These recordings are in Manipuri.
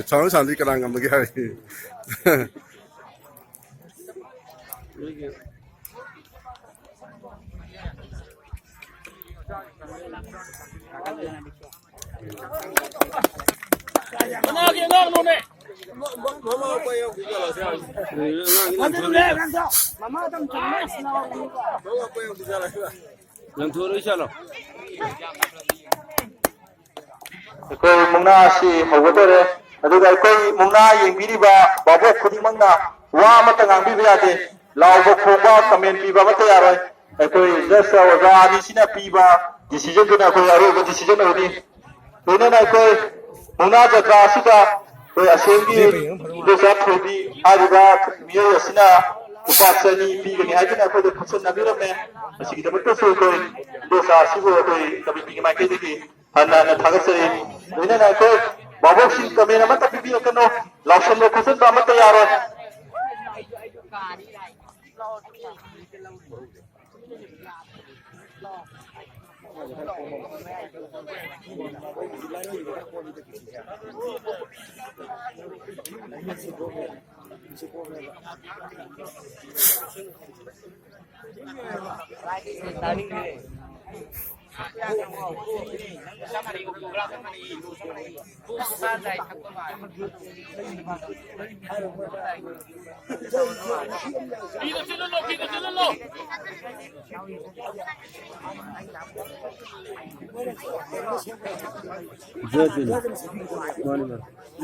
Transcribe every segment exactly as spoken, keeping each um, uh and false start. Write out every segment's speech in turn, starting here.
ꯁꯥꯎꯟ ꯁꯥꯎꯟꯗꯤ ꯀꯅꯥ ꯉꯝꯃꯒꯦ ꯍꯥꯏ꯫ ꯂꯪꯊꯣꯔꯛꯏ ꯆꯠꯂꯣ꯫ ꯑꯩꯈꯣꯏ ꯃꯨꯛꯅꯥ ꯑꯁꯤ ꯍꯧꯒꯗꯧꯔꯦ꯫ ꯑꯗꯨꯒ ꯑꯩꯈꯣꯏ ꯃꯨꯛꯅꯥ ꯌꯦꯡꯕꯤꯔꯤꯕ ꯚꯥꯕꯣꯛ ꯈꯨꯗꯤꯡꯃꯛꯅ ꯋꯥ ꯑꯃꯠꯇ ꯉꯥꯡꯕꯤꯕ ꯌꯥꯗꯦ꯫ ꯂꯥꯎꯕ ꯈꯣꯡꯕ, ꯀꯃꯦꯟ ꯄꯤꯕ ꯑꯃꯠꯇ ꯌꯥꯔꯣꯏ꯫ ꯑꯩꯈꯣꯏ ꯖꯁ ꯑꯣꯖꯥ ꯑꯅꯤꯁꯤꯅ ꯄꯤꯕ ꯗꯤꯁꯤꯖꯟꯗꯨꯅ ꯑꯩꯈꯣꯏ ꯑꯔꯣꯏꯕ ꯗꯤꯁꯤꯖꯟ ꯑꯣꯏꯅꯤ꯫ ꯂꯣꯏꯅꯅ ꯑꯩꯈꯣꯏ ꯃꯨꯛꯅꯥ ꯖꯇ꯭ꯔꯥ ꯑꯁꯤꯗ ꯑꯩꯈꯣꯏ ꯑꯁꯦꯝꯒꯤ ꯏꯟꯗꯣꯆꯥ ꯊꯣꯏꯕꯤ ꯍꯥꯏꯔꯤꯕ ꯃꯤꯑꯣꯏ ꯑꯁꯤꯅ ꯂꯨꯄꯥ ꯆꯅꯤ ꯄꯤꯒꯅꯤ ꯍꯥꯏꯗꯨꯅ ꯑꯩꯈꯣꯏꯗ ꯈꯨꯠꯁꯝꯅꯕꯤꯔꯝꯃꯦ꯫ ꯃꯁꯤꯒꯤꯗꯃꯛꯇꯁꯨ ꯑꯩꯈꯣꯏ ꯏꯟꯗꯣꯆꯥ ꯑꯁꯤꯕꯨ ꯑꯩꯈꯣꯏ ꯀꯃꯤꯇꯤꯒꯤ ꯃꯥꯏꯀꯩꯗꯒꯤ ꯍꯟꯅ ꯍꯟꯅ ꯊꯥꯒꯠꯆꯔꯤ꯫ ꯂꯣꯏꯅꯅ ꯑꯩꯈꯣꯏ ꯚꯥꯕꯣꯛꯁꯤꯡ ꯀꯃꯦꯟ ꯑꯃꯠꯇ ꯄꯤꯕꯤꯔꯛꯀꯅꯨ, ꯂꯥꯎꯁꯟꯕ ꯈꯣꯠꯆꯟꯕ ꯑꯃꯠꯇ ꯌꯥꯔꯣꯏ꯫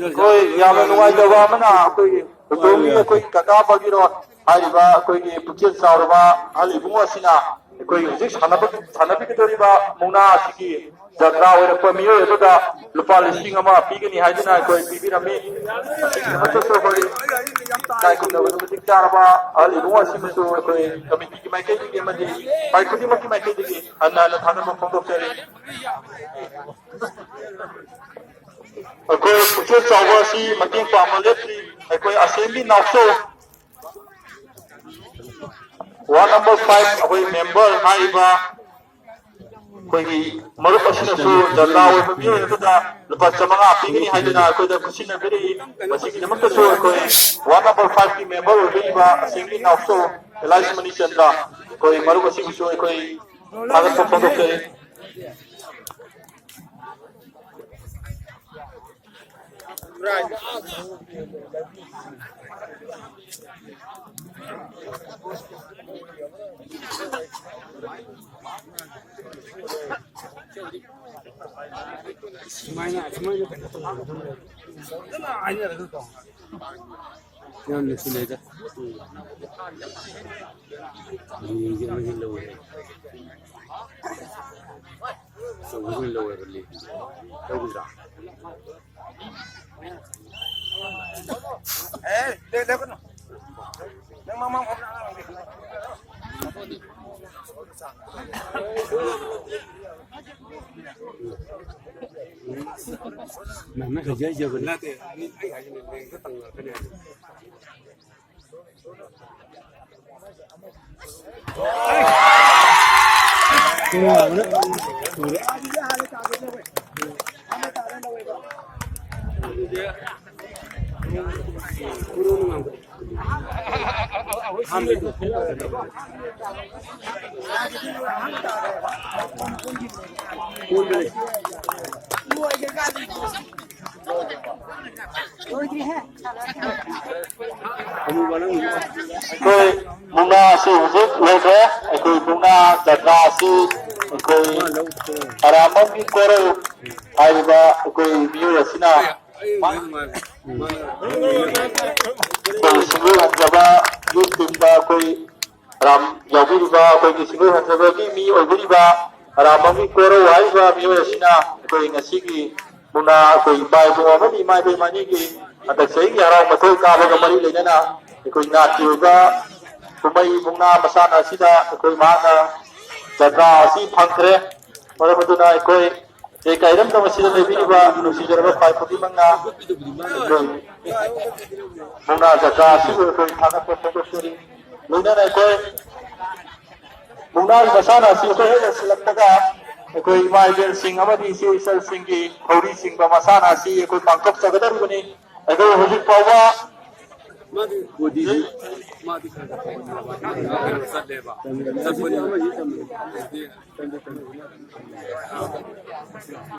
ꯑꯩꯈꯣꯏ ꯌꯥꯝꯅ ꯅꯨꯡꯉꯥꯏꯇꯕ ꯑꯃꯅ, ꯑꯩꯈꯣꯏꯒꯤ ꯍꯨꯟꯗꯣꯛꯑꯝꯃꯤ ꯑꯩꯈꯣꯏꯒꯤ ꯀꯀꯥ ꯕꯒꯤꯔꯣꯟ ꯍꯥꯏꯔꯤꯕ ꯑꯩꯈꯣꯏꯒꯤ ꯄꯨꯛꯆꯦꯜ ꯆꯥꯎꯔꯕ ꯑꯍꯜ ꯏꯕꯨꯡ ꯑꯁꯤꯅ ꯑꯩꯈꯣꯏ ꯍꯧꯖꯤꯛ ꯁꯥꯟꯅꯕ-, ꯁꯥꯟꯅꯕꯤꯒꯗꯧꯔꯤꯕ ꯃꯨꯛꯅꯥ ꯑꯁꯤꯒꯤ ꯖꯇ꯭ꯔꯥ ꯑꯣꯏꯔꯛꯄ ꯃꯤꯑꯣꯏ ꯑꯗꯨꯗ ꯂꯨꯄꯥ ꯂꯤꯁꯤꯡ ꯑꯃ ꯄꯤꯒꯅꯤ ꯍꯥꯏꯗꯨꯅ ꯑꯩꯈꯣꯏ ꯄꯤꯕꯤꯔꯝꯃꯤ꯫ ꯑꯁꯤꯒꯤꯗꯃꯛꯇꯁꯨ ꯑꯩꯈꯣꯏ ꯏꯀꯥꯏ ꯈꯨꯝꯅꯕꯗ ꯃꯇꯤꯛ ꯆꯥꯔꯕ ꯑꯍꯜ ꯏꯕꯨꯡ ꯑꯁꯤꯕꯨꯁꯨ ꯑꯩꯈꯣꯏ ꯀꯃꯤꯇꯤꯒꯤ ꯃꯥꯏꯀꯩꯗꯒꯤ ꯑꯃꯗꯤ ꯏꯄꯥ ꯈꯨꯗꯤꯡꯃꯛꯀꯤ ꯃꯥꯏꯀꯩꯗꯒꯤ ꯍꯟꯅ ꯍꯟꯅ ꯊꯥꯒꯠꯄ ꯐꯣꯡꯗꯣꯛꯆꯔꯤ꯫ ꯑꯩꯈꯣꯏ ꯄꯨꯛꯆꯦꯜ ꯆꯥꯎꯕ ꯑꯁꯤ ꯃꯇꯦꯡ ꯄꯥꯡꯕ ꯂꯦꯞꯇ꯭ꯔꯤ꯫ ꯑꯩꯈꯣꯏ ꯑꯁꯦꯝꯕꯤ ꯅꯥꯎꯆꯧ Ward number five ꯑꯩꯈꯣꯏ member ꯍꯥꯏꯔꯤꯕ ꯑꯩꯈꯣꯏꯒꯤ ꯃꯔꯨꯞ ꯑꯁꯤꯅꯁꯨ ꯖꯇ꯭ꯔꯥ ꯑꯣꯏꯕ ꯃꯤꯑꯣꯏ ꯑꯗꯨꯗ ꯂꯨꯄꯥ ꯆꯥꯃꯉꯥ ꯄꯤꯒꯅꯤ ꯍꯥꯏꯗꯨꯅ ꯑꯩꯈꯣꯏꯗ ꯈꯨꯠꯁꯤꯟꯅꯕꯤꯔꯛꯏ꯫ ꯃꯁꯤꯒꯤꯗꯃꯛꯇꯁꯨ ꯑꯩꯈꯣꯏ ward number five ꯀꯤ member ꯑꯣꯏꯕꯤꯔꯤꯕ ꯑꯁꯦꯡꯕꯤ ꯅꯥꯎꯆꯧ ꯑꯦꯂꯥꯏꯁ ꯃꯅꯤꯆꯟꯗ꯭ꯔ ꯑꯩꯈꯣꯏ ꯃꯔꯨꯞ ꯑꯁꯤꯕꯨꯁꯨ ꯑꯩꯈꯣꯏ ꯊꯥꯒꯠꯄ ꯐꯣꯡꯗꯣꯛꯆꯔꯤ꯫ ꯁꯨꯃꯥꯏꯅ ꯁꯨꯃꯥꯏꯅ ꯀꯩꯅꯣ ꯇꯧꯔꯒ ꯐꯖꯅ ꯍꯥꯏꯅꯔꯒ ꯇꯧ꯫ ꯌꯥꯝ ꯅꯨꯡꯁꯤꯅꯩꯗ꯫ ꯌꯦꯡꯒꯦ ꯑꯃ ꯍꯦꯛ ꯂꯧꯔꯦ꯫ ꯑꯆꯧꯕꯁꯤꯡ ꯂꯧꯋꯦꯕ ꯂꯤꯛ꯫ ꯂꯧꯈꯤꯗ꯭ꯔꯥ? ꯑꯦ, ꯂꯦ-, ꯂꯦꯞꯀꯅꯨ꯫ ꯅꯪ ꯃꯃꯥꯡ ꯐꯝ ꯃꯃꯥ ꯍꯧꯖꯤꯛ ꯍꯧꯖꯤꯛ ꯅꯠꯇꯦ, ꯑꯩ, ꯑꯩ ꯍꯥꯏꯁꯤꯅꯦ, ꯂꯦꯡꯒ ꯇꯪꯅꯔꯛꯀꯅꯤ ꯍꯥꯏꯁꯦ꯫ ꯑꯩꯈꯣꯏ ꯃꯨꯛꯅꯥ ꯑꯁꯤ ꯍꯧꯖꯤꯛ ꯂꯣꯏꯈ꯭ꯔꯦ꯫ ꯑꯩꯈꯣꯏ ꯃꯨꯛꯅꯥ ꯖꯇ꯭ꯔꯥ ꯑꯁꯤ ꯑꯩꯈꯣꯏ ꯑꯔꯥꯝꯕꯝꯒꯤ ꯀꯣꯔꯧ ꯍꯥꯏꯔꯤꯕ ꯑꯩꯈꯣꯏ ꯃꯤꯑꯣꯏ ꯑꯁꯤꯅ ꯑꯩꯈꯣꯏ ꯁꯤꯡꯒꯣꯏ ꯍꯟꯖꯕ ꯌꯨꯠ ꯇꯤꯝꯗ ꯑꯩꯈꯣꯏ ꯔꯥꯝ ꯌꯥꯎꯕꯤꯔꯤꯕ ꯑꯩꯈꯣꯏꯒꯤ ꯁꯤꯡꯒꯣꯏ ꯍꯟꯖꯕꯒꯤ ꯃꯤ ꯑꯣꯏꯕꯤꯔꯤꯕ ꯑꯔꯥꯝꯕꯝꯒꯤ ꯀꯣꯔꯧ ꯍꯥꯏꯔꯤꯕ ꯃꯤꯑꯣꯏ ꯑꯁꯤꯅ ꯑꯩꯈꯣꯏ ꯉꯁꯤꯒꯤ ꯃꯨꯛꯅꯥ ꯑꯩꯈꯣꯏ ꯏꯄꯥ ꯏꯕꯨꯡ ꯑꯃꯗꯤ ꯏꯃꯥ ꯏꯕꯦꯝ ꯑꯅꯤꯒꯤ ꯍꯟꯗꯛ ꯆꯍꯤꯒꯤ ꯍꯔꯥꯎ ꯃꯊꯣꯏ ꯀꯥꯕꯒ ꯃꯔꯤ ꯂꯩꯅꯅ ꯑꯩꯈꯣꯏ ꯅꯥꯠꯀꯤ ꯑꯣꯏꯕ ꯀꯨꯝꯍꯩ ꯃꯨꯛꯅꯥ ꯃꯁꯥꯟꯅ ꯑꯁꯤꯗ ꯑꯩꯈꯣꯏ ꯃꯍꯥꯛꯅ ꯖꯇ꯭ꯔꯥ ꯑꯁꯤ ꯐꯪꯈ꯭ꯔꯦ꯫ ꯃꯔꯝ ꯑꯗꯨꯅ ꯑꯩꯈꯣꯏ ꯂꯩꯀꯥꯏ ꯏꯔꯝꯗꯝ ꯑꯁꯤꯗ ꯂꯩꯕꯤꯔꯤꯕ ꯅꯨꯡꯁꯤꯖꯔꯕ ꯈ꯭ꯋꯥꯏ ꯈꯨꯗꯤꯡꯃꯛꯅ ꯑꯩꯈꯣꯏ ꯃꯨꯛꯅꯥ ꯖꯇ꯭ꯔꯥ ꯑꯁꯤꯕꯨ ꯑꯩꯈꯣꯏ ꯊꯥꯒꯠꯄ ꯐꯣꯡꯗꯣꯛꯆꯔꯤ꯫ ꯂꯣꯏꯅꯅ ꯑꯩꯈꯣꯏ ꯃꯨꯛꯅꯥꯒꯤ ꯃꯁꯥꯟꯅ ꯑꯁꯤ ꯑꯩꯈꯣꯏ ꯍꯦꯛ ꯂꯣꯏꯁꯤꯜꯂꯛꯄꯒ ꯑꯩꯈꯣꯏ ꯏꯃꯥ ꯏꯕꯦꯜꯁꯤꯡ ꯑꯃꯗꯤ ꯏꯆꯦ ꯏꯆꯜꯁꯤꯡꯒꯤ ꯊꯧꯔꯤ ꯆꯤꯡꯕ ꯃꯁꯥꯟꯅ ꯑꯁꯤ ꯑꯩꯈꯣꯏ ꯄꯥꯡꯊꯣꯛꯆꯒꯗꯧꯔꯤꯕꯅꯤ꯫ ꯑꯩꯈꯣꯏ ꯍꯧꯖꯤꯛ ꯐꯥꯎꯕ